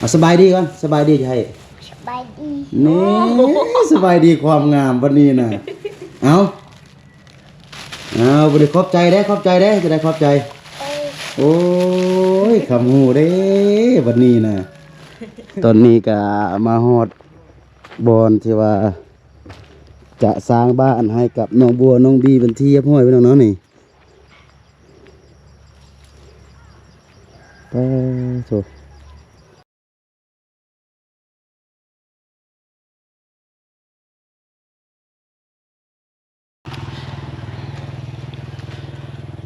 ເອົາ ສະບາຍດີກ່ອນ ສະບາຍດີໃຫ້ ສະບາຍດີ ນີ້ ສະບາຍດີຄວາມງາມບັດນີ້ນະ ເອົາ ເອົາ ບັດນີ້ຂອບໃຈເດ້ ຂອບໃຈເດ້ ຈະໄດ້ຂອບໃຈ ໂອ້ຍ ຄຳຮູ້ເດ້ບັດນີ້ນະ ຕອນນີ້ກະມາຮອດບ່ອນທີ່ວ່າຈະສ້າງບ້ານໃຫ້ກັບນ້ອງບົວນ້ອງບີເປັນທີ່ຮຽບຮ້ອຍ ພີ່ນ້ອງເນາະ ນີ້ ປາໂທ້.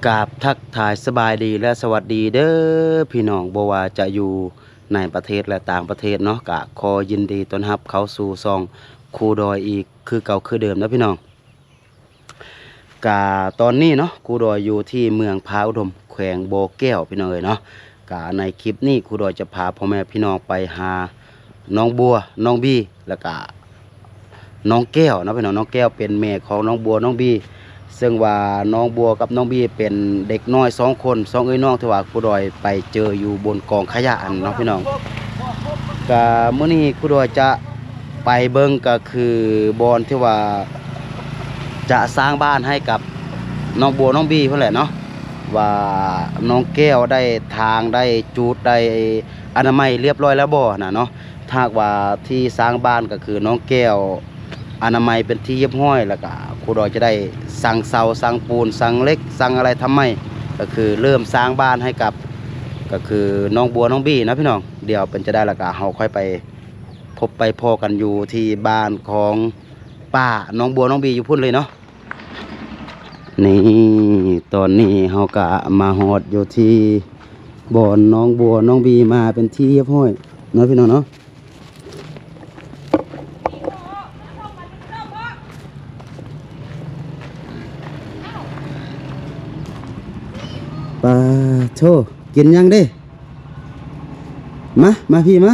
ກາບທັກທາຍສະບາຍດີ ແລະ ສະຫວັດດີເດີພີ່ນ້ອງ ບໍ່ວ່າຈະຢູ່ໃນປະເທດ ແລະ ຕ່າງປະເທດເນາະ ກະຂໍຍິນດີຕ້ອນຮັບເຂົ້າສູ່ຊ່ອງຄູດອຍອີກຄືເກົ່າຄືເດີມເນາະພີ່ນ້ອງ. ກະຕອນນີ້ເນາະ ຄູດອຍຢູ່ທີ່ເມືອງຜາອຸດົມ ແຂວງບໍ່ແກ້ວ ພີ່ນ້ອງເອີຍເນາະ. ກະໃນຄລິບນີ້ ຄູດອຍຈະພາພໍ່ແມ່ພີ່ນ້ອງໄປຫານ້ອງບົວ ນ້ອງບີ ແລ້ວກະນ້ອງແກ້ວເນາະພີ່ນ້ອງ. ນ້ອງແກ້ວເປັນແມ່ຂອງນ້ອງບົວ ນ້ອງບີ ເຊິ່ງວ່ານ້ອງບົວກັບນ້ອງບີເປັນເດັກນ້ອຍສອງຄົນ ສອງເອື້ອຍນ້ອງ ທີ່ວ່າຄູດອຍໄປເຈີຢູ່ບົນກອງຂະຫຍະຫັ້ນເນາະພີ່ນ້ອງ. ກະມື້ນີ້ຄູດອຍຈະ ໄປເບິ່ງກະຄືບ່ອນທີ່ວ່າຈະສ້າງບ້ານໃຫ້ກັບນ້ອງບົວນ້ອງບີພຸ້ນແຫຼະເນາະ ວ່ານ້ອງແກ້ວໄດ້ຖາງ ໄດ້ຈູດ ໄດ້ອະນາໄມຮຽບຮ້ອຍແລ້ວບໍ່ຫັ້ນນະເນາະ. ຖ້າຫາກວ່າທີ່ສ້າງບ້ານກະຄືນ້ອງແກ້ວອະນາໄມເປັນທີ່ຮຽບຮ້ອຍ ແລ້ວກະຄູດອຍຈະໄດ້ສັ່ງເສົາ ສັ່ງປູນ ສັ່ງເຫຼັກ ສັ່ງອາໄລທຳໃໝ່ ກະຄືເລີ່ມສ້າງບ້ານໃຫ້ກັບ ກະຄືນ້ອງບົວນ້ອງບີເນາະພີ່ນ້ອງ. ດຽວເປັນຈັ່ງໃດແລ້ວກະເຮົາຄ່ອຍໄປ ພົບໄປພໍ້ກັນຢູ່ທີ່ບ້ານຂອງປ້ານ້ອງບົວນ້ອງບີຢູ່ພຸ້ນເລີຍເນາະ. ນີ້ ຕອນນີ້ເຮົາກະມາຮອດຢູ່ທີ່ບ່ອນນ້ອງບົວນ້ອງບີມາເປັນທີ່ຮຽບຮ້ອຍເນາະ ພີ່ນ້ອງເນາະ. ປາໂທ້ ກິນຫຍັງເດ້? ມາ ມາພີ້ມາ.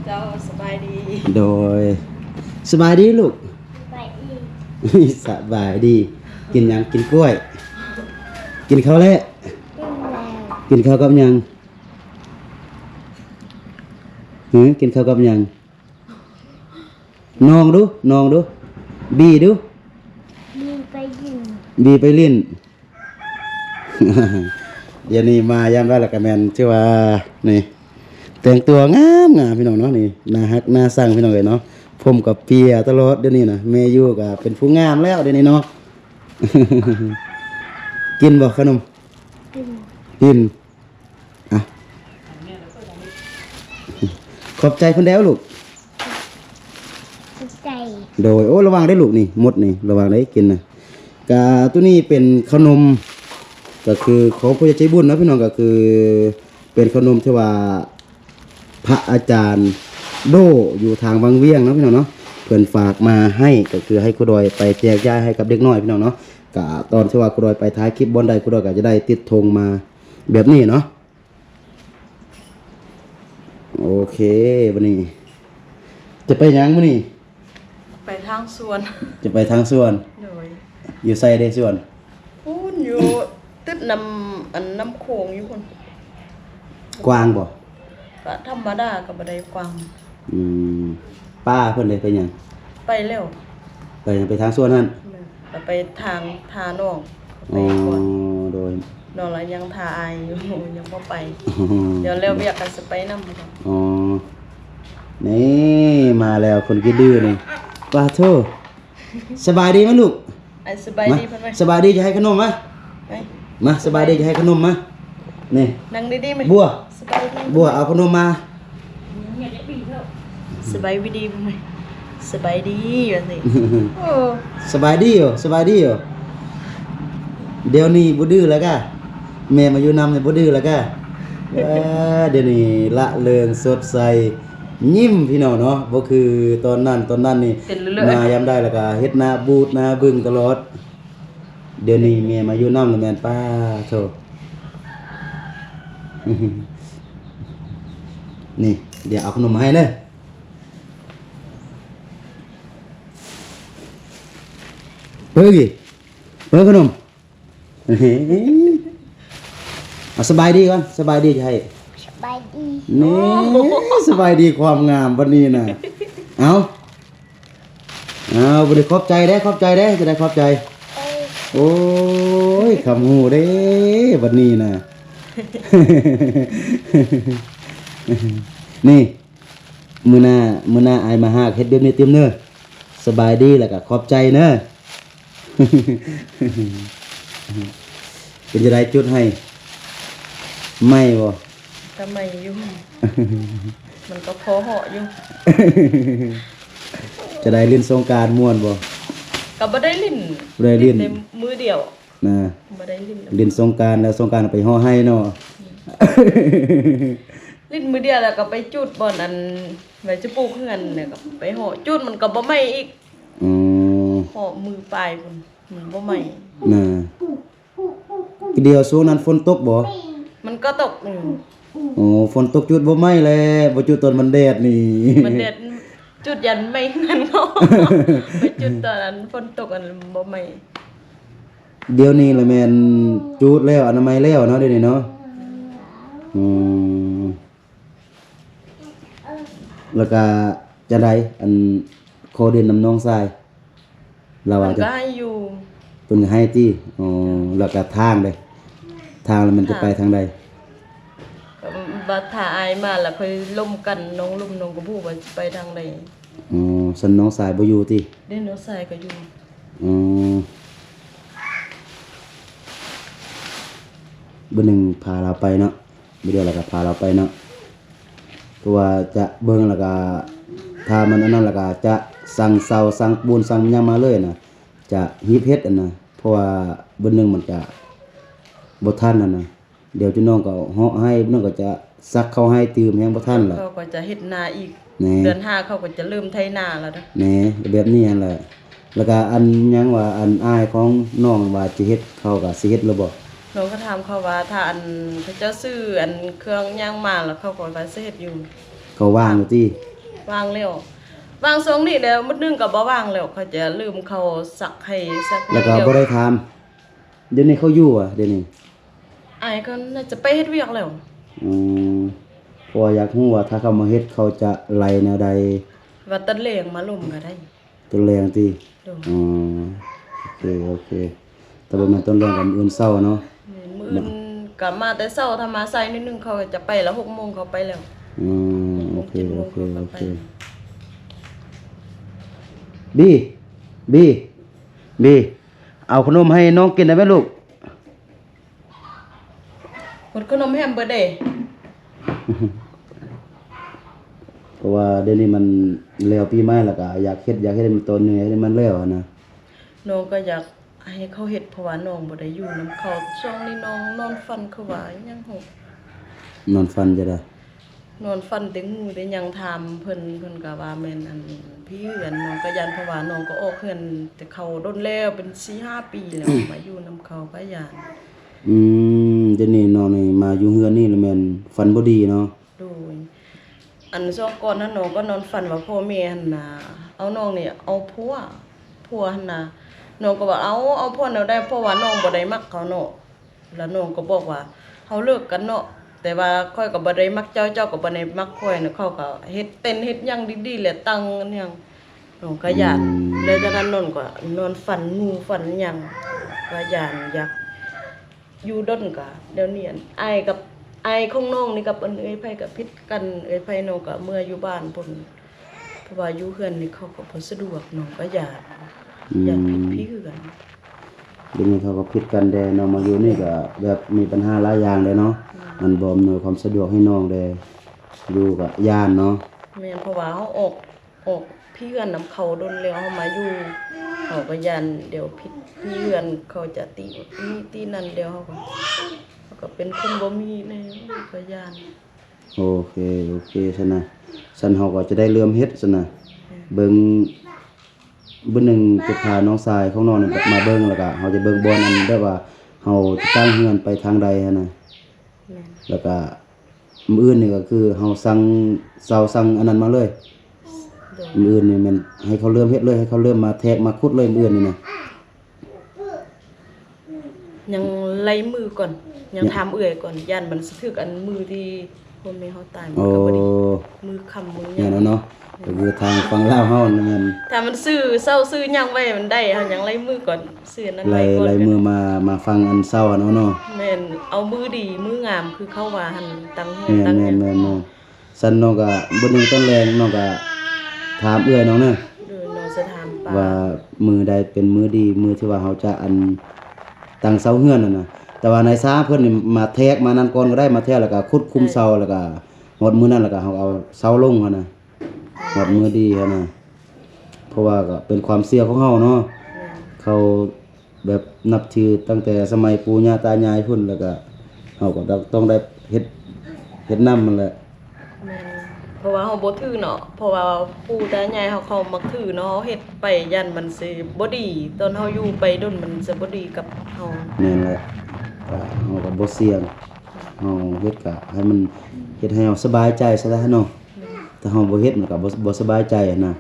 ເຈົ້າ ສະບາຍດີ. ໂດຍ ສະບາຍດີລູກ. ສະບາຍດີ. ສະບາຍດີ. ກິນຫຍັງ? ກິນກ້ວຍ. ກິນເຂົ້າແລ້ວ? ກິນແລ້ວ. ກິນເຂົ້າກັບຫຍັງ? ຫື ກິນເຂົ້າກັບຫຍັງ? ນອງດູ ນອງດູ ບີດູ ບີໄປຫຼິ້ນ ບີໄປຫຼິ້ນ. ດຽວນີ້ມາຍາມໃດລະກະແມ່ນ ຖືວ່ານີ້ ແຕ່ງຕົວງາມໆ ພີ່ນ້ອງເນາະ. ນີ້ໜ້າຮັກໜ້າຊັງ ພີ່ນ້ອງເອີຍເນາະ. ຜົມກະເປຍຕະຫຼອດດຽວນີ້ນະ. ແມ່ຢູ່ກະເປັນຜູ້ງາມແລ້ວດຽວນີ້ເນາະ. ກິນບໍ່ຂະໜົມ? ກິນ ກິນ. ອ່ະ ຂອບໃຈເພິ່ນແດ່ລູກ. ຂອບໃຈ. ໂດຍ. ໂອ້ ລະວັງເດ້ລູກນີ້ ມົດນີ້ ລະວັງເດ້ກິນນະ. ກະໂຕນີ້ເປັນເຂົ້າໜົມ ກະຄືຂອງຜູ້ໃຫຍ່ໃຈບຸນເນາະ ພີ່ນ້ອງ. ກະຄືເປັນເຂົ້າໜົມທີ່ວ່າພະອາຈານໂດ ຢູ່ທາງວັງວຽງເນາະ ພີ່ນ້ອງເນາະ ເພິ່ນຝາກມາໃຫ້ ກະຄືໃຫ້ຄູດອຍໄປແຈກຢາຍໃຫ້ກັບເດັກນ້ອຍ ພີ່ນ້ອງເນາະ. ກະຕອນທີ່ວ່າຄູດອຍໄປຖ່າຍຄລິບບ່ອນໃດ ຄູດອຍກະຈະໄດ້ຕິດຖົງມາແບບນີ້ເນາະ. ໂອເຄ ບັດນີ້ຈະໄປຫຍັງມື້ນີ້? ໄປທາງສວນ. ຈະໄປທາງສວນ? ໂດຍ. ຢູ່ໃສເດສວນ? ພຸ້ນ ຢູ່ຕິດນ້ຳ ອັນ ນ້ຳໂຂງຢູ່ພຸ້ນ. ກວ້າງບໍ່? ກະທຳມະດາ ກະບໍ່ໄດ້ກວ້າງ. ອືມ ປ້າເພິ່ນເດ ໄປຫຍັງ? ໄປແລ້ວ. ໄປຫຍັງ? ໄປທາງສວນຫັ້ນ? ແມ່ນ. ກະໄປທາງທ່ານ້ອງ ໄປກ່ອນ. ອໍ ໂດຍ. ນ້ອງລະຍັງຖ້າອ້າຍຢູ່ ຍັງບໍ່ໄປ. ອໍ ດຽວແລ້ວວຽກກະຊິໄປນຳ. ອໍ ນີ້ມາແລ້ວຄົນຂີ້ດື້ນີ້. ປາໂທ້ ສະບາຍດີໄໝລູກ? ອ້າຍສະບາຍດີເພິ່ນໄໝ? ສະບາຍດີ ຈະໃຫ້ຂະໜົມມາ. ມາ ສະບາຍດີ ຈະໃຫ້ຂະໜົມມາ. ນີ້ ນັ່ງດີໆໄໝ? ບົວ ສະບາຍດີ ບົວ ເອົາຂະໜົມມາ. ສະບາຍດີ ສະບາຍດີວ່າຊີ້. ໂອ້ ສະບາຍດີຢູ່ ສະບາຍດີຢູ່. ດຽວນີ້ບໍ່ດື້ແລ້ວກະ ແມ່ມາຢູ່ນຳນີ້ບໍ່ດື້ແລ້ວກະ. ເອີ ດຽວນີ້ລະເລີງສົດໃສ ຍິ້ມ ພີ່ນ້ອງເນາະ. ບໍ່ຄືຕອນນັ້ນ ຕອນນັ້ນນີ້ມາຍາມໃດແລ້ວກະເຮັດໜ້າບູດໜ້າບຶ້ງຕະຫຼອດ. ດຽວນີ້ແມ່ມາຢູ່ນຳລະແມ່ນ ປາໂທ້ ນີ້ ດຽວເອົາຂະໜົມມາໃຫ້ເດີ. ເບິ່ງອີກ ເບິ່ງຂະໜົມ. ເອົາ ສະບາຍດີກ່ອນ ສະບາຍດີໃຫ້ ສະບາຍດີ ນີ້ ສະບາຍດີຄວາມງາມບັດນີ້ນະ ເອົາ ເອົາ ບັດນີ້ຂອບໃຈເດ້ ຂອບໃຈເດ້ ຈະໄດ້ຂອບໃຈ ໂອ້ຍ ຄຳຮູ້ເດ້ ບັດນີ້ນະ ນີ້ ມື້ໜ້າ ມື້ໜ້າອ້າຍມາຫາເຮັດແບບນີ້ຕື່ມເນີ ສະບາຍດີ ແລ້ວກະຂອບໃຈເນີ ເປັນຈັ່ງໃດຈຸດໃຫ້ ໄໝ້ບໍ່? ກະໄໝ້ຢູ່ ມັນກະພໍເຫາະຢູ່ ຈະໄດ້ຫຼິ້ນສົງການມ່ວນບໍ່? ກະບໍ່ໄດ້ຫຼິ້ນ ບໍ່ໄດ້ຫຼິ້ນ ຫຼິ້ນແຕ່ມື້ດຽວ ນະ ບໍ່ໄດ້ຫຼິ້ນ ຫຼິ້ນສົງການແລ້ວ ສົງການໄປເຫາະໄຮ່ເນາະ ຫຼິ້ນມື້ດຽວແລ້ວກະໄປຈູດບ່ອນອັນໄວ້ຈະປູກເຮືອນ ແລ້ວກະໄປເຫາະ ຈູດມັນກະບໍ່ໄໝ້ອີກ ອໍ ເຫາະມື້ປາຍພຸ້ນ ມັນບໍ່ໄໝ້ ນະ ດຽວຊ່ວງນັ້ນຝົນຕົກບໍ່? ມັນກະຕົກຢູ່ ໂອ້ ຝົນຕົກຈູດບໍ່ໄໝ້ແລ້ວ ບໍ່ຈູດຕອນມັນແດດນີ້ ມັນແດດ ຈູດຢ້ານໄໝ້ເຮືອນເນາະ ໄປຈູດຕອນອັນຝົນຕົກອັນບໍ່ໄໝ້ ດຽວນີ້ລະແມ່ນຈູດແລ້ວ ອະນາໄມແລ້ວເນາະ ດຽວນີ້ເນາະ ອືມ ແລ້ວກະຈັ່ງໃດ ອັນ ຂໍດິນນຳນ້ອງຊາຍ ລາວວ່າ ເພິ່ນກະໃຫ້ຢູ່ ເພິ່ນກະໃຫ້ຕິ ອໍ ແລ້ວກະທາງເດ້ ທາງລະມັນຈະໄປທາງໃດ? ບາດຖ້າອ້າຍມາລະຄ່ອຍລົມກັນ ນ້ອງລົມ ນ້ອງກະບໍ່ຮູ້ວ່າຊິໄປທາງໃດ ອໍ ຊັ້ນນ້ອງຊາຍບໍ່ຢູ່ຕິ? ເດ້ ນ້ອງຊາຍກະຢູ່ ອໍ ບາດໜຶ່ງພາລາວໄປເນາະ ບາດດຽວລະກະພາລາວໄປເນາະ ເພາະວ່າຈະເບິ່ງລະກະ ຖ້າມັນອັນນັ້ນລະກະຈະສັ່ງເສົາ ສັ່ງປູນ ສັ່ງຫຍັງມາເລີຍນະ ຈະຮີບເຮັດຫັ້ນນະ ເພາະວ່າບາດໜຶ່ງມັນກະບໍ່ທັນຫັ້ນນະ ດຽວຈຸນ້ອງກະເຫາະໄຮ່ ບາດໜຶ່ງກະຈະສັກເຂົ້າໄຮ່ຕື່ມ ແຮງບໍ່ທັນລະ ເຂົາກະຈະເຮັດນາອີກ ແນ່ ເດືອນຫ້າເຂົາກະຈະເລີ່ມໄຖນາລະເດີ ແນ່ ແບບນີ້ຫັ້ນແຫຼະ ລະກະອັນຫຍັງວ່າ ອັນອ້າຍຂອງນ້ອງວ່າຊິເຮັດ ເຂົາກະຊິເຮັດລະບໍ່? ນ້ອງກະຖາມເຂົາວ່າ ຖ້າອັນເຂົາເຈົ້າຊື້ອັນເຄື່ອງຫຍັງມາລະ ເຂົາກະວ່າຊິເຮັດຢູ່ ເຂົາວ່າງຢູ່ຕິ? ວ່າງແລ້ວ ວ່າງຊ່ວງນີ້ແຫຼະ ມື້ໜຶ່ງກະບໍ່ວ່າງແລ້ວ ເຂົາຈະເລີ່ມເຂົ້າສັກໄຮ່ສັກຫຍັງ ລະກະບໍ່ໄດ້ຖາມ ດຽວນີ້ເຂົາຢູ່ຫວາ ດຽວນີ້? ອ້າຍກະໜ້າຈະໄປເຮັດວຽກແລ້ວ ອືມ ເພາະວ່າຢາກຮູ້ວ່າ ຖ້າເຂົາມາເຮັດ ເຂົາຈະໄລ່ແນວໃດ? ວ່າຕອນແລງມາລົມກະໄດ້ ຕອນແລງຕິ? ໂດຍ ອໍ ໂອເຄ ໂອເຄ ແຕ່ບໍ່ແມ່ນຕອນແລງ ກະມື້ອື່ນເຊົ້າເນາະ ແມ່ນ ມື້ອື່ນກະມາແຕ່ເຊົ້າ ຖ້າມາສາຍໜ້ອຍໜຶ່ງ ເຂົາກະຈະໄປລະ ຫົກໂມງເຂົາໄປແລ້ວ ອືມ ຫົກໂມງ ໂອເຄ ເຈັດໂມງ ໂອເຄ ເຂົາກະໄປ ໂອເຄ ບີ ບີ ບີ ເອົາຂະໜົມໃຫ້ນ້ອງກິນໄດ້ໄໝລູກ? ໝົດຂະໜົມແຮມເບິດເດ້ ເພາະວ່າດຽວນີ້ມັນແລ້ວປີໃໝ່ລະກະຢາກເຮັດ ຢາກເຮັດໃຫ້ມັນຕໍ່ເນື່ອງ ໃຫ້ມັນແລ້ວຫັ້ນນະ ນ້ອງກະຢາກໃຫ້ເຂົາເຮັດ ເພາະວ່ານ້ອງບໍ່ໄດ້ຢູ່ນຳເຂົາ ຊ່ວງນີ້ນ້ອງນອນຝັນ ຄືວ່າອີ່ຫຍັງຫູ ນອນຝັນຈັ່ງໃດ? ນອນຝັນແຕ່ງູແຕ່ຫຍັງ ຖາມເພິ່ນ ເພິ່ນກະວ່າແມ່ນອັນຜີເຮືອນ ນ້ອງກະຢ້ານ ເພາະວ່ານ້ອງກະອອກເຮືອນແຕ່ເຂົາດົນແລ້ວ ເປັນສີ່ຫ້າປີແລ້ວ ມາຢູ່ນຳເຂົາກະຢ້ານ ອືມ ດຽວນີ້ນ້ອງນີ້ມາຢູ່ເຮືອນນີ້ລະແມ່ນຝັນບໍ່ດີເນາະ ໂດຍ ອັນຊ່ວງກ່ອນຫັ້ນນ້ອງກະນອນຝັນວ່າພໍ່ແມ່ຫັ້ນນະ ເອົານ້ອງນີ້ເອົາຜົວ ຜົວຫັ້ນນະ ນ້ອງກະວ່າ ເອົາ ເອົາຜົວແນວໃດ ເພາະວ່ານ້ອງບໍ່ໄດ້ມັກເຂົາເນາະ ລະນ້ອງກະບອກວ່າ ເຮົາເລີກກັນເນາະ ແຕ່ວ່າຂ້ອຍກະບໍ່ໄດ້ມັກເຈົ້າ ເຈົ້າກະບໍ່ໄດ້ມັກຂ້ອຍນະ ເຂົາກະເຮັດເຕັນເຮັດຫຍັງດີໆ ແລະຕັ້ງຫຍັງ ນ້ອງກະຢ້ານ ອືມ ແລ້ວຈາກນັ້ນນ້ອງກະນອນຝັນງູຝັນຫຍັງ ກະຢ້ານຢາກຢູ່ດົນ ກະດຽວນີ້ອັນອ້າຍກັບ ອ້າຍຂອງນ້ອງນີ້ກັບອັນເອື້ອຍໃຜກະຜິດກັນ ເອື້ອຍໃຜນ້ອງກະເມືອຢູ່ບ້ານພຸ້ນ ເພາະວ່າຢູ່ເຮືອນນີ້ເຂົາກະບໍ່ສະດວກ ນ້ອງກະຢ້ານ ອືມ ຢ້ານຜິດຜີເຮືອນ ດຽວນີ້ເຂົາກະຜິດກັນແດ່ເນາະ ມາຢູ່ນີ້ກະແບບມີບັນຫາຫຼາຍຢ່າງແດ່ເນາະ ອືມ ມັນບໍ່ອຳນວຍຄວາມສະດວກໃຫ້ນ້ອງແດ່ ຢູ່ກະຢ້ານເນາະ ແມ່ນ ເພາະວ່າເຮົາອອກ ອອກຜີເຮືອນນຳເຂົາດົນແລ້ວ ເຮົາມາຢູ່ ເຮົາກະຢ້ານດຽວຜິດຜີເຮືອນ ເຂົາຈະຕິນີ້ຕິນັ້ນ ດຽວເຮົາກະ ເຮົາກະເປັນຄົນບໍ່ມີແນ່ ກະຢ້ານ ໂອເຄ ໂອເຄ ຊັ້ນນະ ຊັ້ນເຮົາກະຈະໄດ້ເລີ່ມເຮັດຊັ້ນນະ ອືມ ເບິ່ງ ບາດໜຶ່ງຈະພານ້ອງຊາຍຂອງນ້ອງນີ້ມາເບິ່ງ ລະກະເຮົາຈະເບິ່ງບ່ອນອັນແບບວ່າເຮົາຈະຕັ້ງເຮືອນໄປທາງໃດຫັ້ນນະ ແມ່ນ ລະກະມື້ອື່ນນີ້ກະຄືເຮົາສັ່ງເສົາສັ່ງອັນນັ້ນມາເລີຍ ໂດຍ ມື້ອື່ນນີ້ແມ່ນໃຫ້ເຂົາເລີ່ມເຮັດເລີຍ ໃຫ້ເຂົາເລີ່ມມາແທກມາຂຸດເລີຍມື້ອື່ນນີ້ນະ ຍັງໄລ່ມືກ່ອນ ຍັງຖາມເອື້ອຍກ່ອນ ຢ້ານມັນຊິຖືກອັນມື້ທີ່ພໍ່ແມ່ເຮົາຕາຍ ມັນກໍບໍ່ດີ ມື້ຄ່ຳມື້ຫຍັງ ແມ່ນແລ້ວເນາະ. ກໍຄືທາງຝັ່ງລາວເຮົານັ້ນແມ່ນ ຖ້າມັນຊື້ເຊົ່າຊື້ຫຍັງໄວ້ມັນໄດ້ ເຮົາຍັງໄລ່ມື້ກ່ອນ ຊື້ອັນນັ້ນໄວ້ກ່ອນ ໄລ່ມື້ມາ ມາຟັງອັນເຊົ່າຫັ້ນເນາະ. ແມ່ນ ເອົາມື້ດີມື້ງາມ ຄືເຂົາວ່າຫັ້ນ ຕັ້ງເຮືອນຕັ້ງຫຍັງ. ແມ່ນໆໆໆ. ຊັ້ນນ້ອງກະ ເບິ່ງຕອນແລງ ນ້ອງກະຖາມເອື້ອຍນ້ອງເດີ ໂດຍ ນ້ອງຈະຖາມປ້າ ວ່າມື້ໃດເປັນມື້ດີ ມື້ທີ່ວ່າເຮົາຈະ ອັນ ຕັ້ງເສົາເຮືອນຫັ້ນນະ. ແຕ່ວ່ານາຍຊາເພິ່ນນີ້ມາແທກມານັ້ນກ່ອນກໍໄດ້ ມາແທກແລ້ວກະຂຸດຂຸມເສົາ ແລ້ວກະຮອດມື້ນັ້ນ ແລ້ວກະເຮົາເອົາເສົາລົງຫັ້ນນະ ຮອດມື້ດີຫັ້ນນະ. ເພາະວ່າກໍເປັນຄວາມເຊື່ອຂອງເຮົາເນາະ ແມ່ນ ເຂົາ ແບບນັບຖືຕັ້ງແຕ່ສະໄໝປູ່ຍ່າຕາຍາຍພຸ້ນ ແລ້ວກະເຮົາກໍຕ້ອງໄດ້ເຮັດ ເຮັດນຳຫັ້ນແຫຼະ. ແມ່ນ ເພາະວ່າເຮົາບໍ່ຖືເນາະ ເພາະວ່າປູ່ຕາຍາຍເຮົາ ເຂົາມັກຖືເນາະ ເຮົາເຮັດໄປຢ້ານມັນຊິບໍ່ດີ ຕອນເຮົາຢູ່ໄປດົນມັນຈະບໍ່ດີກັບເຮົາ. ແມ່ນແຫຼະ ກະເຮົາກໍບໍ່ສ່ຽງ ເຮົາເຮັດກະໃຫ້ມັນ ເຮັດໃຫ້ເຮົາສະບາຍໃຈຊະລະເນາະ. ແມ່ນ ຖ້າເຮົາບໍ່ເຮັດມັນກໍບໍ່ ບໍ່ສະບາຍໃຈຫັ້ນນະ.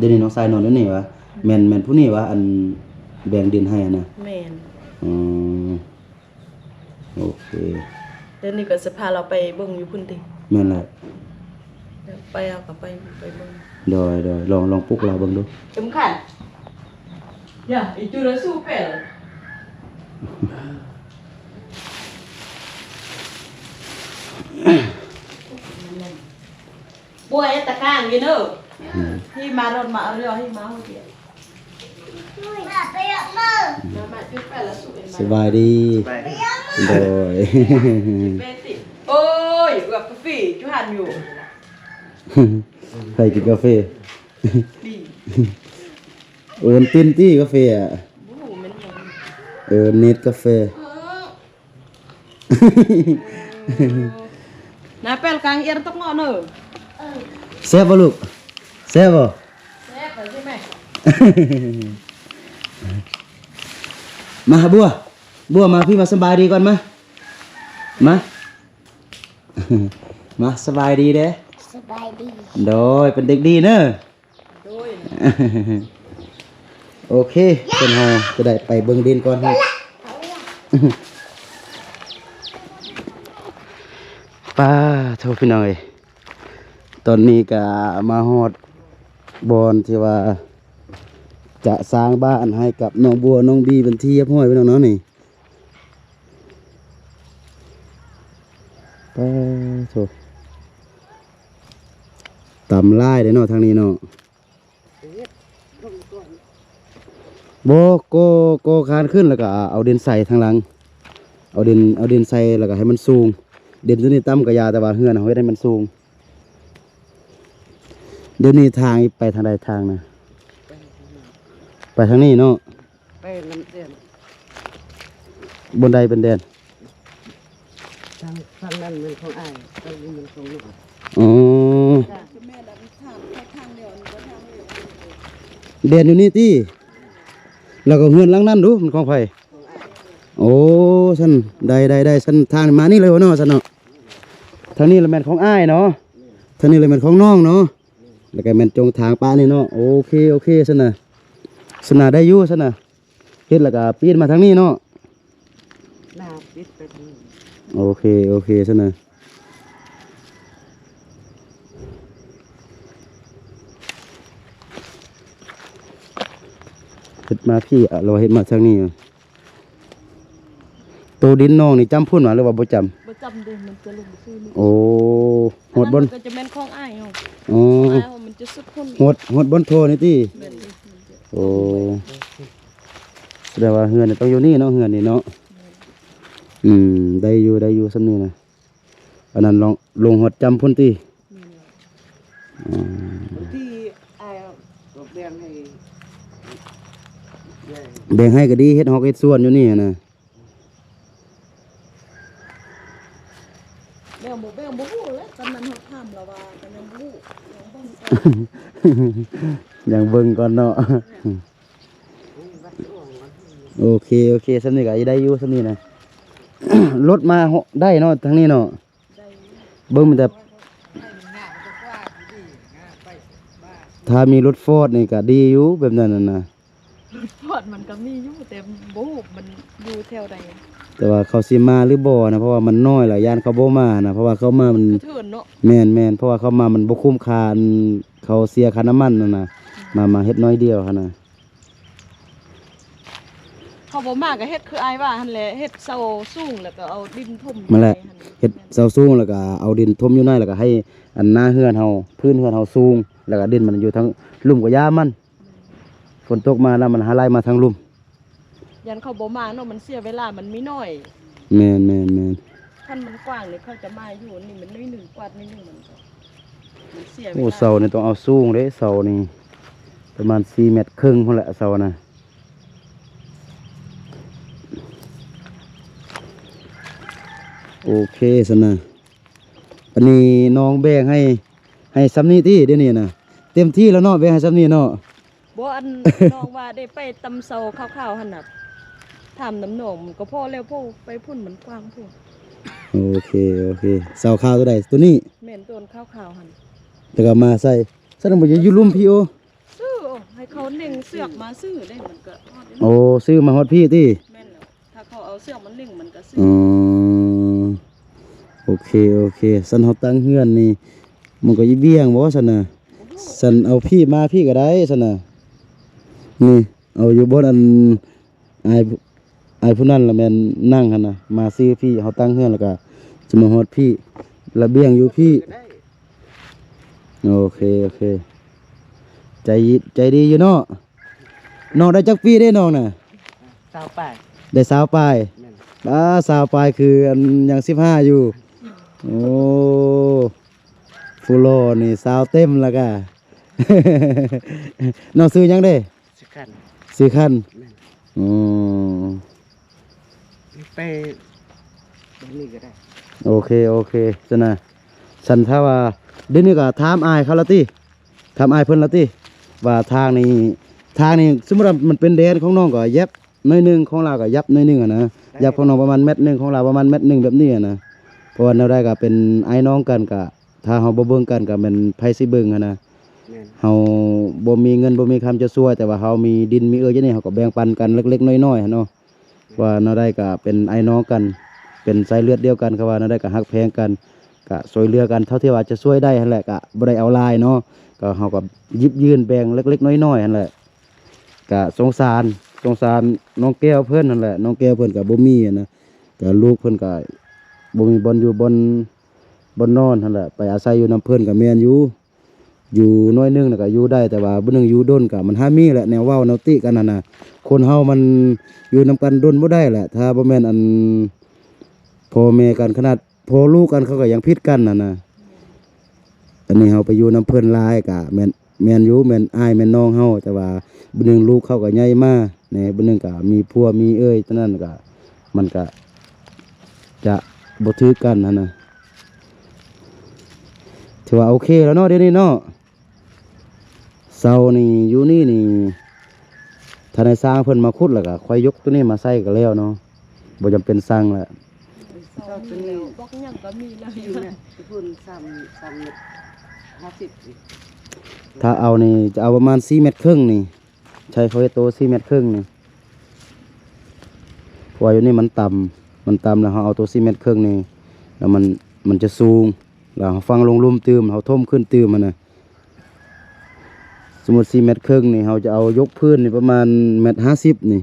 ດຽວນີ້ນ້ອງຊາຍນອນຢູ່ນີ້ຫວາ? ແມ່ນ ແມ່ນຜູ້ນີ້ຫວາ ອັນແບ່ງດິນໃຫ້ຫັ້ນນະ? ແມ່ນ ອືມ ໂອເຄ ດຽວນີ້ກໍຊິພາລາວໄປເບິ່ງຢູ່ພຸ້ນຕິ? ແມ່ນແຫຼະ ໄປ ເຮົາກໍໄປ ໄປເບິ່ງ. ໂດຍ ໂດຍ ລອງ ລອງປຸກລາວເບິ່ງດູ. ເຂັມຂັດ Ya, itu lah supel. Buaya takang gino. Hmm. Hi maron ma aryo hi ma ho dia. ສະບາຍດີ ສະບາຍດີ ໂດຍ ໂອ້ຍ ກາເຟຢູ່ຫັ້ນຢູ່ ໃຜກິນກາເຟ? ເອີ ມັນເປັນຕິກາເຟອະ? ບໍ່ຮູ້ແມ່ນຫຍັງ ເອີ ເນັດກາເຟ. ນາແປລກາງເອຍຕົກເນາະເນີ. ແຊບບໍ່ລູກ? ແຊບບໍ່? ແຊບແລ້ວຊິແມ່. ມາ ບົວ ບົວ ມາພີ້ ມາສະບາຍດີກ່ອນ ມາ ມາ ມາ ສະບາຍດີເດ້. ສະບາຍດີ. ໂດຍ ເປັນເດັກດີເນີ. ໂດຍ ໂອເຄ ເພິ່ນເຮົາຈະໄດ້ໄປເບິ່ງດິນກ່ອນເຮົາ. ປາໂທ ພີ່ນ້ອງເອີຍ ຕອນນີ້ກະມາຮອດບ່ອນທີ່ວ່າຈະສ້າງບ້ານໃຫ້ກັບນ້ອງບົວ ນ້ອງບີ ເປັນທີ່ຮຽບຮ້ອຍ ພີ່ນ້ອງເນາະນີ້. ປາໂທ ຕຳຫຼາຍເດ້ເນາະທາງນີ້ເນາະ. ບໍ່ ກໍ ກໍຄານຂຶ້ນ ແລ້ວກໍເອົາດິນໃສ່ທາງຫຼັງ ເອົາດິນ ເອົາດິນໃສ່ ແລ້ວກໍໃຫ້ມັນສູງ. ດິນຕົວນີ້ຕ່ຳກໍຢ່າ ແຕ່ວ່າເຮືອນເຮົາເຮັດໃຫ້ມັນສູງ. ດຽວນີ້ທາງໄປທາງໃດ? ທາງນະ ໄປທາງນີ້ເນາະ. ໄປນຳແດນ ບ່ອນໃດເປັນແດນ? ທາງ ທາງນັ້ນແມ່ນຂອງອ້າຍ ທາງນີ້ແມ່ນຂອງນ້ອງ. ອໍ ແມ່ນແລ້ວ ທາງ ທາງດຽວ ອັນນີ້ກໍທາງດຽວ ແດນຢູ່ນີ້ຕິ? ແລ້ວກໍເຮືອນຫຼັງນັ້ນດູ ມັນຂອງໃຜ? ຂອງອ້າຍ. ໂອ້ ຊັ້ນ ໄດ້ ໄດ້ ໄດ້ ຊັ້ນທາງມານີ້ເລີຍເນາະ ຊັ້ນເນາະ. ທາງນີ້ລະແມ່ນຂອງອ້າຍເນາະ ທາງນີ້ລະແມ່ນຂອງນ້ອງເນາະ. ແລ້ວກໍແມ່ນຈົງທາງປະນີ້ເນາະ. ໂອເຄ ໂອເຄ ຊັ້ນນະ ຊັ້ນນະ ໄດ້ຢູ່ຊັ້ນນະ. ເຮັດແລ້ວກໍປີນມາທາງນີ້ເນາະ. ໜ້າປິດໄປທາງນີ້. ໂອເຄ ໂອເຄ ຊັ້ນນະ. ເຮັດມາພີ້ ອະ ຫຼືວ່າເຮັດມາທາງນີ້? ໂຕດິນນ້ອງນີ້ຈຳພຸ້ນຫວາ ຫຼືວ່າບໍ່ຈຳ? ບໍ່ຈຳເດ້ ມັນຈະລົງຊື່ນີ້. ໂອ້ ຮອດບ່ອນ ອັນນັ້ນມັນກໍຈະແມ່ນຂອງອ້າຍເຮົາ. ອໍ ອ້າຍເຮົາມັນຈະສຸດພຸ້ນ. ຮອດ ຮອດບ່ອນທໍ່ນີ້ຕິ? ແມ່ນເດ້ ມັນຈະ ໂອ້ ສະແດງວ່າເຮືອນນີ້ຕ້ອງຢູ່ນີ້ເນາະ ເຮືອນນີ້ເນາະ. ແມ່ນ ອືມ ໄດ້ຢູ່ ໄດ້ຢູ່ສ່ຳນີ້ນະ. ອັນນັ້ນລອງລົງຮອດຈຳພຸ້ນຕິ? ແມ່ນແລ້ວ. ອໍ ທີ່ອ້າຍແບ່ງໃຫ້ ແບ່ງໃຫ້ກໍດີ ເຮັດຮອກເຮັດສວນຢູ່ນີ້ນະ. ແບ່ງບໍ່ແບ່ງບໍ່ຮູ້ແຫຼະ ຕອນນັ້ນເຮົາຖາມລາວວ່າກໍຍັງບໍ່ຮູ້ ຍັງເບິ່ງກ່ອນ ຍັງເບິ່ງກ່ອນເນາະ. ໂອເຄ ໂອເຄ ສ່ຳນີ້ກໍໄດ້ຢູ່ ສ່ຳນີ້ນະ. ລົດມາເນາະ ໄດ້ເນາະ ທາງນີ້ເນາະ. ໄດ້ຢູ່ ເບິ່ງມັນແຕ່ ຖ້າມີລົດຟອດນີ້ກໍດີຢູ່ ແບບນັ້ນນະ. ປອດມັນກໍມີຢູ່ ແຕ່ບໍ່ຮູ້ມັນຢູ່ແຖວໃດ. ແຕ່ວ່າເຂົາຊິມາຫຼືບໍ່ນະ ເພາະວ່າມັນນ້ອຍລະ ຢ້ານເຂົາບໍ່ມານະ ເພາະວ່າເຂົາມາມັນ ກະເທີນເນາະ. ແມ່ນໆ ເພາະວ່າເຂົາມາມັນບໍ່ຄຸ້ມຄ່າ ອັນເຂົາເສຍຄ່ານ້ຳມັນຫັ້ນນະ ມາ ມາເຮັດໜ້ອຍດຽວຫັ້ນນະ. ເຂົາບໍ່ມາກໍເຮັດຄືອ້າຍວ່າຫັ້ນແຫຼະ ເຮັດເສົາສູງ ແລ້ວກໍເອົາດິນຖົມ ນັ້ນແຫຼະ ໃສ່ຫັ້ນ ເຮັດເສົາສູງ ແລ້ວກໍເອົາດິນຖົມຢູ່ໃນ ແລ້ວກໍໃຫ້ອັນໜ້າເຮືອນເຮົາ ພື້ນເຮືອນເຮົາສູງ ແລ້ວກໍດິນມັນຢູ່ທາງລຸ່ມກໍຢ່າມັນ ຝົນຕົກມານ້ຳມັນຫາໄຫຼມາທາງລຸ່ມ. ຢ້ານເຂົາບໍ່ມາເນາະ ມັນເສຍເວລາ ມັນມີໜ້ອຍ. ແມ່ນໆໆ ຄັນມັນກວ້າງນີ້ເຂົາຈະມາຢູ່ ອັນນີ້ມັນໜ້ອຍໜຶ່ງ ກວາດໜ້ອຍໜຶ່ງ ມັນກໍ ມັນເສຍເວລາ. ໂອ້ ເສົານີ້ຕ້ອງເອົາສູງເດ້ ເສົານີ້ປະມານສີ່ແມັດເຄິ່ງພຸ້ນແຫຼະ ເສົານະ. ໂອເຄຊັ້ນນະ ອັນນີ້ນ້ອງແບ່ງໃຫ້ ໃຫ້ຊ່ຳນີ້ຕິ ດຽວນີ້ນະ ເຕັມທີ່ແລ້ວເນາະ ແບ່ງໃຫ້ຊ່ຳນີ້ເນາະ. ບໍ່ ອັນ ນ້ອງວ່າໄດ້ໄປຕຳເສົາຂາວໆຫັ້ນນະ ຖາມນຳນ້ອງ ມັນກໍພໍແລ້ວ ພໍໄປພຸ້ນມັນກວ້າງໂພດ. ໂອເຄ ໂອເຄ ເສົາຂາວໂຕໃດ ໂຕນີ້? ແມ່ນ ໂຕຂາວໆຫັ້ນ ແລ້ວກໍມາໃສ່ ຊັ້ນບໍ່ຢູ່ລຸ່ມພີ້. ໂອ້ ຊື້ ໃຫ້ເຂົາເນັ່ງເຊືອກມາຊື້ເດ້ ມັນກໍຮອດ. ໂອ້ ຊື້ມາຮອດພີ້ຕິ? ແມ່ນແລ້ວ ຖ້າເຂົາເອົາເຊືອກມາເນັ່ງມັນກໍຊື້. ອໍ ໂອເຄ ໂອເຄ ຊັ້ນເຮົາຕັ້ງເຮືອນນີ້ ມັນກໍອີ່ບ່ຽງບໍ່ຊັ້ນນະ? ຊັ້ນເອົາພີ້ມາພີ້ກໍໄດ້ຊັ້ນນະ. ນີ້ ເອົາຢູ່ບ່ອນອັນ ອ້າຍ ອ້າຍຜູ້ນັ້ນລະແມ່ນນັ່ງຫັ້ນນະ ມາຊື້ພີ້ ເຮົາຕັ້ງເຮືອນແລ້ວກະຈະມາຮອດພີ້ ລະບຽງຢູ່ພີ້. ໂອເຄ ໂອເຄ ໃຈ ໃຈດີຢູ່ເນາະ. ນ້ອງໄດ້ຈັກປີເດ້ນ້ອງນະ? ຊາວປາຍ. ໄດ້ຊາວປາຍ. ແມ່ນ. ອາ ຊາວປາຍ ຄືອັນຍັງສິບຫ້າຢູ່. ໂອ້ ຜູ້ຫຼໍ່ນີ້ຊາວເຕັມລະກະ. ນ້ອງຊື່ຫຍັງເດ້? ຊື່ຄັນ. ຊື່ຄັນ. ແມ່ນ. ອໍ ໄປເບິ່ງນີ້ກໍໄດ້. ໂອເຄ ໂອເຄ ຊັ້ນນະ ຊັ້ນຖ້າວ່າ ດຽວນີ້ກໍຖາມອ້າຍເຂົາລະຕິ ຖາມອ້າຍເພິ່ນລະຕິ ວ່າທາງນີ້ ທາງນີ້ສົມມຸດວ່າມັນເປັນແດນຂອງນ້ອງກໍຫຍັບໜ້ອຍໜຶ່ງ ຂອງລາວກໍຫຍັບໜ້ອຍໜຶ່ງຫັ້ນນະ. ຫຍັບຂອງນ້ອງປະມານແມັດໜຶ່ງ ຂອງລາວປະມານແມັດໜຶ່ງ ແບບນີ້ຫັ້ນນະ. ເພາະວ່າແນວໃດກໍເປັນອ້າຍນ້ອງກັນ ກໍ ຖ້າເຮົາບໍ່ເບິ່ງກັນກໍແມ່ນໃຜຊິເບິ່ງຫັ້ນນະ. ແມ່ນ. ເຮົາບໍ່ມີເງິນບໍ່ມີຄຳຈະຊ່ວຍ ແຕ່ວ່າເຮົາມີດິນມີເອີ່ຈັ່ງນີ້ ເຮົາກໍແບ່ງປັນກັນເລັກໆນ້ອຍໆຫັ້ນເນາະ. ແມ່ນ. ວ່າແນວໃດກໍເປັນອ້າຍນ້ອງກັນ ເປັນສາຍເລືອດດຽວກັນ ເຂົາວ່າແນວໃດກໍຮັກແພງກັນ ກໍຊ່ວຍເຫຼືອກັນເທົ່າທີ່ວ່າຈະຊ່ວຍໄດ້ຫັ້ນແຫຼະ. ກໍບໍ່ໄດ້ເອົາຫຼາຍເນາະ ກໍເຮົາກໍຢິບຍື່ນແບ່ງເລັກໆນ້ອຍໆຫັ້ນແຫຼະ. ກະສົງສານ ສົງສານນ້ອງແກ້ວເພິ່ນຫັ້ນແຫຼະ ນ້ອງແກ້ວເພິ່ນກະບໍ່ມີຫັ້ນນະ ກະລູກເພິ່ນກະບໍ່ມີບ່ອນຢູ່ບ່ອນ ບ່ອນນອນຫັ້ນແຫຼະ ໄປອາໄສຢູ່ນຳເພິ່ນກະແມ່ນຢູ່ ຢູ່ໜ້ອຍໜຶ່ງນະກະຢູ່ໄດ້ ແຕ່ວ່າຜູ້ໜຶ່ງຢູ່ດົນກະມັນຫາມີແຫຼະ ແນວເວົ້າແນວຕິກັນຫັ້ນນະ ຄົນເຮົາມັນຢູ່ນຳກັນດົນບໍ່ໄດ້ແຫຼະ ຖ້າບໍ່ແມ່ນອັນ ພໍ່ແມ່ກັນຂະໜາດ ພໍ່ລູກກັນເຂົາກໍຍັງຜິດກັນຫັ້ນນະ. ອັນນີ້ເຮົາໄປຢູ່ນຳເພິ່ນຫຼາຍກະແມ່ນ ແມ່ນຢູ່ ແມ່ນອ້າຍແມ່ນນ້ອງເຮົາ ແຕ່ວ່າບາດໜຶ່ງລູກເຂົາກໍໃຫຍ່ມາແດ່ ບາດໜຶ່ງກໍມີຜົວມີເອີ່ຍ ຕອນນັ້ນກໍ ມັນກໍຈະບໍ່ຖືກກັນຫັ້ນນະ. ຖືວ່າໂອເຄແລ້ວເນາະ ດຽວນີ້ເນາະ. ເສົານີ້ຢູ່ນີ້ນີ້ ຖ້າໃນຊ່າງເພິ່ນມາຂຸດແລ້ວກໍຄ່ອຍຍົກໂຕນີ້ມາໃສ່ກໍແລ້ວເນາະ ບໍ່ຈຳເປັນຊ່າງແລ້ວ. ເສົານີ້ແລ້ວ ບລັອກຫຍັງກໍມີແລ້ວຢູ່ນະ ພຸ້ນ ສາມ ສາມແມັດຫ້າສິບ. ຖ້າເອົານີ້ຈະເອົາປະມານສີ່ແມັດເຄິ່ງນີ້ ໃຊ້ເຂົາເຮັດໂຕສີ່ແມັດເຄິ່ງນີ້ ເພາະວ່າຢູ່ນີ້ມັນຕ່ຳ ມັນຕ່ຳແລ້ວເຮົາເອົາໂຕສີ່ແມັດເຄິ່ງນີ້ ແລ້ວມັນ ມັນຈະສູງ ແລ້ວເຮົາຝັງລົງລຸ່ມຕື່ມ ເຮົາຖົມຂຶ້ນຕື່ມຫັ້ນນະ. ສົມມຸດສີ່ແມັດເຄິ່ງນີ້ ເຮົາຈະເອົາຍົກພື້ນນີ້ປະມານແມັດຫ້າສິບນີ້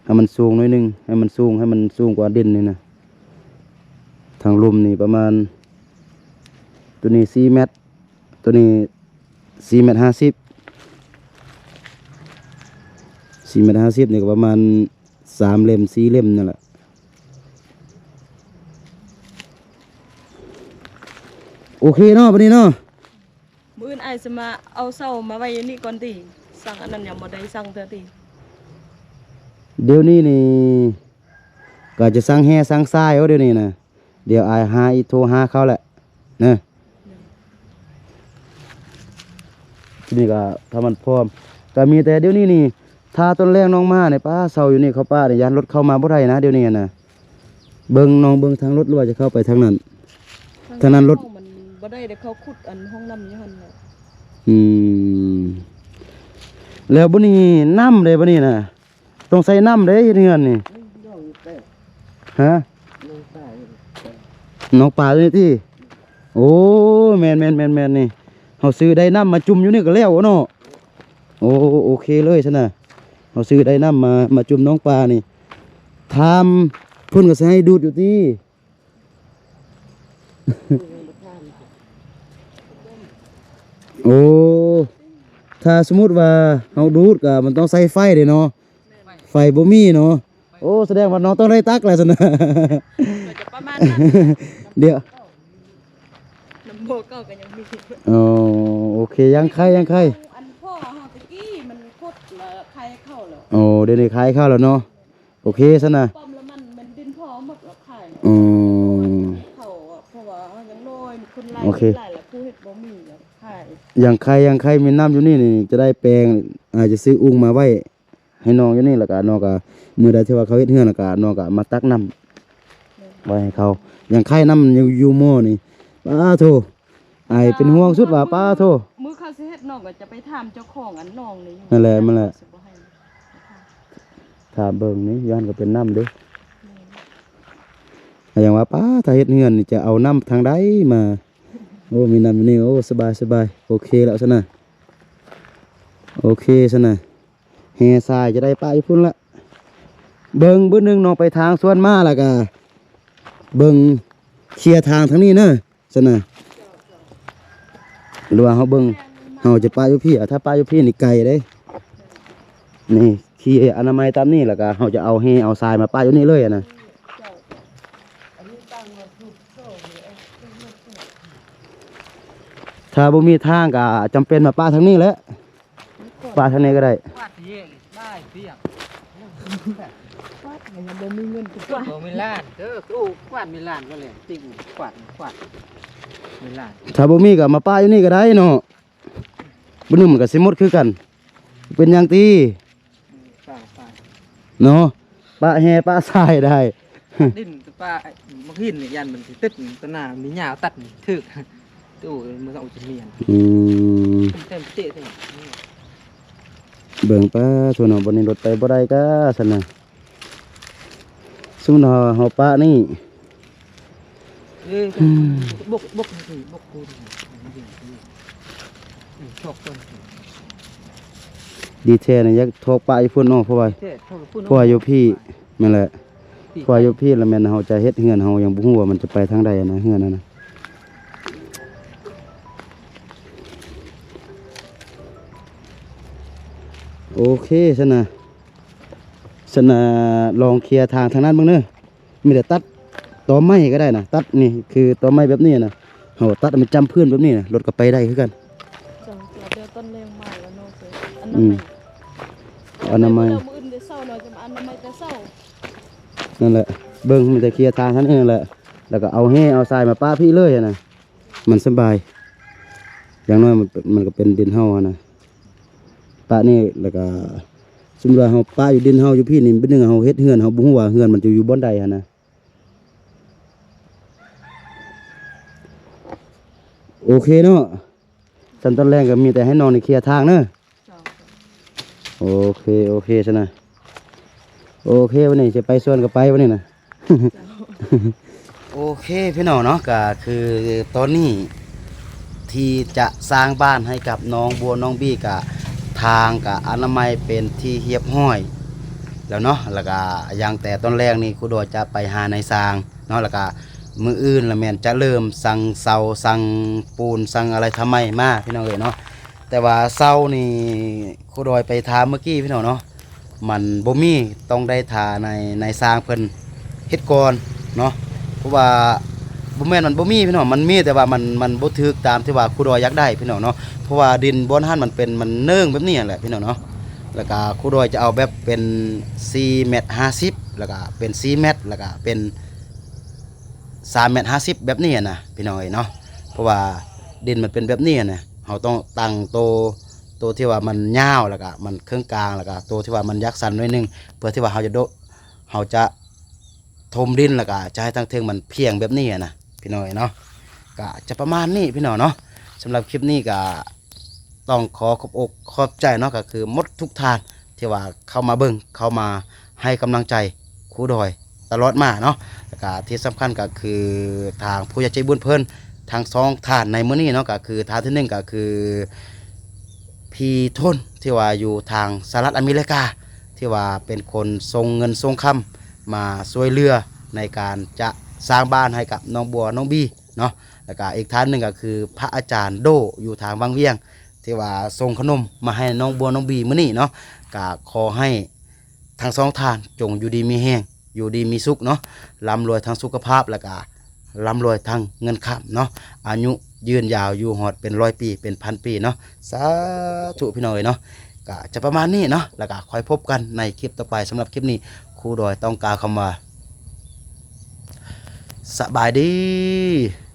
ໃຫ້ມັນສູງໜ້ອຍໜຶ່ງ ໃຫ້ມັນສູງ ໃຫ້ມັນສູງກວ່າດິນນີ້ນະ. ທາງລຸ່ມນີ້ປະມານ ໂຕນີ້ສີ່ແມັດ ໂຕນີ້ສີ່ແມັດຫ້າສິບ ສີ່ແມັດຫ້າສິບນີ້ກໍປະມານສາມເຫຼັ້ມສີ່ເຫຼັ້ມນັ້ນແຫຼະ. ໂອເຄເນາະ ບາດນີ້ເນາະ. ມື້ອື່ນອ້າຍຊິມາເອົາເສົາມາໄວ້ຢູ່ນີ້ກ່ອນຕິ ສັ່ງອັນນັ້ນຍັງບໍ່ໄດ້ສັ່ງເທື່ອຕິ. ດຽວນີ້ນີ້ກໍຈະສັ່ງແຮ່ສັ່ງຊາຍ ໂອ ດຽວນີ້ນະ ດຽວອ້າຍຫາອີກ ໂທຫາເຂົາແຫຼະນະ. ນີ້ກໍຖ້າມັນພ້ອມ ກໍມີແຕ່ດຽວນີ້ນີ້ ຖ້າຕອນແລງນ້ອງມານີ້ ປ້າ ເຊົາຢູ່ນີ້ ເຂົາປ້ານີ້ ຢ້ານລົດເຂົ້າມາບໍ່ໄດ້ນະ ດຽວນີ້ນະ. ເບິ່ງ ນ້ອງເບິ່ງທາງລົດ ຫຼືວ່າຈະເຂົ້າໄປທາງນັ້ນ ທາງນັ້ນລົດ ມັນບໍ່ໄດ້ເດ້ ເຂົາຂຸດອັນຫ້ອງນ້ຳຢູ່ຫັ້ນແຫຼະ. ອືມ ແລ້ວບັດນີ້ນ້ຳເດ້ ບັດນີ້ນະ ຕ້ອງໃສ່ນ້ຳເດ້ເຮັດເຮືອນນີ້. ຮະ? ໜອງປານີ້ຕິ? ໂອ້ ແມ່ນໆໆໆ ນີ້ ເຮົາຊື້ໄດ້ນ້ຳມາຈຸ່ມຢູ່ນີ້ກໍແລ້ວເນາະ. ໂອ້ ໂອເຄເລີຍຊັ້ນນະ ເຮົາຊື້ໄດ້ນ້ຳມາ ມາຈຸ່ມໜອງປານີ້. ຖາມເພິ່ນກໍຊິໃຫ້ດູດຢູ່ຕິ? ໂອ້ ຖ້າສົມມຸດວ່າເຮົາດູດກໍມັນຕ້ອງໃຊ້ໄຟເດ້ເນາະ ໄຟບໍ່ມີເນາະ. ໂອ້ ສະແດງວ່ານ້ອງຕ້ອງໄດ້ຕັກແລ້ວຊັ້ນນະ. ປະມານນັ້ນ ດຽວ ນ້ຳບໍ່ເກົ່າກໍຍັງມີ. ອໍ ໂອເຄ ຍັງໄຄ ຍັງໄຄ. ອັນພໍ່ເຮົາຕະກີ້ມັນຂຸດລະໄຄເຂົ້າແລ້ວ. ໂອ້ ດຽວນີ້ໄຄເຂົ້າແລ້ວເນາະ. ໂອເຄຊັ້ນນະ. ປ້ອມລະມັນ ມັນດິນພໍໝົດລະຂາຍ. ອືມ ເຂົາ ເພາະວ່າເຮົາຍັງນ້ອຍ ຄົນຫຼາຍ ໂອເຄ ຫຼາຍລະ ຜູ້ເຮັດບໍ່ມີລະຂາຍ. ຢ່າງໃຄ ຢ່າງໃຄ ມີນ້ຳຢູ່ນີ້ນີ້ ຈະໄດ້ແປງ ອາດຈະຊື້ອຸ້ງມາໄວ້ໃຫ້ນ້ອງຢູ່ນີ້ ລະກະນ້ອງກະ ມື້ໃດທີ່ວ່າເຂົາເຮັດເຮືອນ ລະກະນ້ອງກະມາຕັກນ້ຳ ແມ່ນ ໄວ້ໃຫ້ເຂົາ. ຢ່າງໃຄ ນ້ຳຢູ່ ຢູ່ໝໍ້ນີ້ ປາໂທ ອ້າຍເປັນຫ່ວງສຸດວ່າ ປາໂທ ມື້ເຂົາຊິເຮັດ ນ້ອງກໍຈະໄປຖາມເຈົ້າຂອງອັນໜອງນີ້ຢູ່. ນັ້ນແຫຼະ ນັ້ນແຫຼະ ຊິບໍ່ໃຫ້ ຖາມເບິ່ງນີ້ ຢູ່ຫັ້ນກໍເປັນນ້ຳເດ້. ແມ່ນ ກໍຫຍັງວ່າ ປາ ຖ້າເຮັດເຮືອນນີ້ຈະເອົານ້ຳທາງໃດມາ? ໂອ້ ມີນ້ຳຢູ່ນີ້ ໂອ້ ສະບາຍ ສະບາຍ. ໂອເຄແລ້ວຊັ້ນນະ ໂອເຄຊັ້ນນະ. ແຮ່ຊາຍຈະໄດ້ປະຢູ່ພຸ້ນລະ. ເບິ່ງບຶດໜຶ່ງນ້ອງໄປທາງສວນມາ ແລ້ວກະເບິ່ງເຄຍທາງທາງນີ້ເນີ ຊັ້ນນະ. ຫຼືວ່າເຮົາເບິ່ງ ເຮົາຈະປະຢູ່ພີ້ ອາ ຖ້າປະຢູ່ພີ້ນີ້ໄກເດ້. ນີ້ ເຄຍອະນາໄມຕາມນີ້ ແລ້ວກະເຮົາຈະເອົາແຮ່ເອົາຊາຍມາປະຢູ່ນີ້ເລີຍຫັ້ນນະ. ຖ້າບໍ່ມີທາງກະຈຳເປັນມາປະທາງນີ້ແຫຼະ. ປະທາງນີ້ກໍໄດ້. ກວາດເຍ ໄດ້ເປີຍກ ກວາດກໍຍັງບໍ່ມີເງິນໄປກວາດ ບໍ່ມີລ້ານເດີ. ໂອ້ ກວາດມີລ້ານກໍແລ້ວ ຕິກວາດ ກວາດມີລ້ານ. ຖ້າບໍ່ມີກໍມາປະຢູ່ນີ້ກໍໄດ້ເນາະ ບຶດໜຶ່ງມັນກໍຊິໝົດຄືກັນ ເປັນຫຍັງຕິ. ອືມ ໄປ ໄປ ເນາະ ປະແຮ່ປະຊາຍໄດ້. ດິນປະ ມາຫີນນີ້ຢ້ານມັນຊິຕຶດ ຕະໜາມີຫຍ້າຕັດຖືກ. ໂອ້ ມັນເອົາຈະມຽນ. ອືມ ເຕັມເຕະເລີຍ. ເບິ່ງປາໂທເນາະ ບ່ອນນີ້ລົດໄປບໍ່ໄດ້ກະຊັ້ນນະ. ສົມມຸດເຮົາ ເຮົາປະນີ້ ເອີ ອືມ ບົກ ບົກ ບົກ ອືມ ຊອກກ່ອນ. ດີແທ້ນະ ຢາກຖອກປະຢູ່ພຸ້ນເນາະ ເພາະວ່າ ແທ້ ຖອກຢູ່ພຸ້ນເນາະ ເພາະວ່າຢູ່ພີ້ ແມ່ນແຫຼະ. ເພາະວ່າຢູ່ພີ້ລະແມ່ນເຮົາຈະເຮັດເຮືອນ ເຮົາຍັງບໍ່ຮູ້ວ່າມັນຈະໄປທາງໃດຫັ້ນນະ ເຮືອນຫັ້ນນະ. ໂອເຄຊັ້ນນະ ຊັ້ນນະ ລອງເຄຍທາງທາງນັ້ນເບິ່ງເນີ. ມີແຕ່ຕັດຕໍໄມ້ກໍໄດ້ນະ ຕັດນີ້ຄືຕໍໄມ້ແບບນີ້ນະ ເຮົາຕັດໃຫ້ມັນຈຳພື້ນແບບນີ້ນະ ລົດກໍໄປໄດ້ຄືກັນ. ເຈົ້າ ແຕ່ຕອນແລງມາແລ້ວເນາະ ອັນ ອືມ ນາໄມ ອະນາໄມ ມື້ອື່ນແຕ່ເຊົ້າເນາະ ຈະມາອະນາໄມແຕ່ເຊົ້າ. ນັ້ນແຫຼະ ເບິ່ງ ມີແຕ່ເຄຍທາງຫັ້ນເອງແຫຼະ ແລ້ວກໍເອົາແຮ່ເອົາຊາຍມາປະພີ້ເລີຍຫັ້ນນະ ມັນສະບາຍ. ຢ່າງໜ້ອຍມັນ ມັນກໍເປັນດິນເຮົາຫັ້ນນະ ປະນີ້ ແລ້ວກໍສົມມຸດວ່າເຮົາປະຢູ່ດິນເຮົາຢູ່ພີ້ນີ້ ບຶດໜຶ່ງເຮົາເຮັດເຮືອນ ເຮົາບໍ່ຮູ້ວ່າເຮືອນມັນຈະຢູ່ບ່ອນໃດຫັ້ນນະ. ໂອເຄເນາະ ຊັ້ນຕອນແລງກໍມີແຕ່ໃຫ້ນ້ອງນີ້ເຄຍທາງເນີ. ໂອເຄ ໂອເຄຊັ້ນນະ ໂອເຄ ວັນນີ້ຊິໄປສວນກໍໄປວັນນີ້ນະ. ໂອເຄພີ່ນ້ອງເນາະ ກໍຄືຕອນນີ້ທີ່ຈະສ້າງບ້ານໃຫ້ກັບນ້ອງບົວນ້ອງບີ ກະທາງກະອະນາໄມເປັນທີ່ຮຽບຮ້ອຍແລ້ວເນາະ ແລ້ວກະຢ່າງແຕ່ຕອນແລກນີ້ຄູດອຍຈະໄປຫານາຍຊ່າງເນາະ ແລ້ວກະມື້ອື່ນລະແມ່ນຈະເລີ່ມສັ່ງເສົາ ສັ່ງປູນ ສັ່ງອະໄລທຳໃໝ່ມາພີ່ນ້ອງເອີຍເນາະ. ແຕ່ວ່າເສົານີ້ຄູດອຍໄປຖາມເມື່ອກີ້ພີ່ນ້ອງເນາະ ມັນບໍ່ມີ ຕ້ອງໄດ້ຖ້ານາຍ ນາຍຊ່າງເພິ່ນເຮັດກ່ອນເນາະ ເພາະວ່າບໍ່ແມ່ນມັນບໍ່ມີພີ່ນ້ອງ ມັນມີ ແຕ່ວ່າມັນ ມັນບໍ່ຖືກຕາມທີ່ວ່າຄູດອຍຢາກໄດ້ພີ່ນ້ອງເນາະ ເພາະວ່າດິນບ່ອນຫັ້ນມັນເປັນ ມັນເນີ່ງແບບນີ້ຫັ້ນແຫຼະພີ່ນ້ອງເນາະ ແລ້ວກະຄູດອຍຈະເອົາແບບເປັນສີ່ແມັດຫ້າສິບ ແລ້ວກະເປັນສີ່ແມັດ ແລ້ວກະເປັນສາມແມັດຫ້າສິບ ແບບນີ້ຫັ້ນນະພີ່ນ້ອງເອີຍເນາະ ເພາະວ່າດິນມັນເປັນແບບນີ້ຫັ້ນນະ ເຮົາຕ້ອງຕັ້ງໂຕ ໂຕທີ່ວ່າມັນຍາວ ແລ້ວກະມັນເຄິ່ງກາງ ແລ້ວກະໂຕທີ່ວ່າມັນຢາກສັ້ນໜ້ອຍໜຶ່ງ ເພື່ອທີ່ວ່າເຮົາຈະໂດະ ເຮົາຈະຖົມດິນ ແລ້ວກະຈະໃຫ້ທາງເທິງມັນພຽງແບບນີ້ຫັ້ນນະພີ່ນ້ອງເອີຍເນາະ ກະຈະປະມານນີ້ພີ່ນ້ອງເນາະ. ສຳລັບຄລິບນີ້ກະ ຕ້ອງຂໍຂອບອົກຂອບໃຈເນາະ ກໍຄືໝົດທຸກທ່ານທີ່ວ່າເຂົ້າມາເບິ່ງ ເຂົ້າມາໃຫ້ກຳລັງໃຈຄູດອຍຕະຫຼອດມາເນາະ. ແລ້ວກະທີ່ສຳຄັນກໍຄືທາງຜູ້ໃຫຍ່ໃຈບຸນເພິ່ນທັງສອງທ່ານໃນມື້ນີ້ເນາະ ກໍຄືທ່ານທີໜຶ່ງກໍຄື ພີ່ທົນ ທີ່ວ່າຢູ່ທາງສະຫະລັດອາເມລິກາ ທີ່ວ່າເປັນຄົນສົ່ງເງິນສົ່ງຄຳມາຊ່ວຍເຫຼືອໃນການຈະສ້າງບ້ານໃຫ້ກັບນ້ອງບົວນ້ອງບີເນາະ. ແລ້ວກະອີກທ່ານໜຶ່ງກໍຄືພະອາຈານໂດ ຢູ່ທາງວັງວຽງ ທີ່ວ່າສົ່ງຂະໜົມມາໃຫ້ນ້ອງບົວນ້ອງບີມື້ນີ້ເນາະ. ກະຂໍໃຫ້ທັງສອງທ່ານຈົ່ງຢູ່ດີມີແຮງ ຢູ່ດີມີສຸກເນາະ, ລ່ຳລວຍທາງສຸຂະພາບ ແລ້ວກະລ່ຳລວຍທາງເງິນຄຳເນາະ, ອາຍຸຍືນຍາວຢູ່ຮອດເປັນຮ້ອຍປີ ເປັນພັນປີເນາະ. ສາທຸພີ່ນ້ອງເອີຍເນາະ. ກະຈະປະມານນີ້ເນາະ ແລ້ວກະຄ່ອຍພົບກັນໃນຄລິບຕໍ່ໄປ. ສຳລັບຄລິບນີ້ ຄູດອຍຕ້ອງກ່າວຄຳວ່າ ສະບາຍດີ.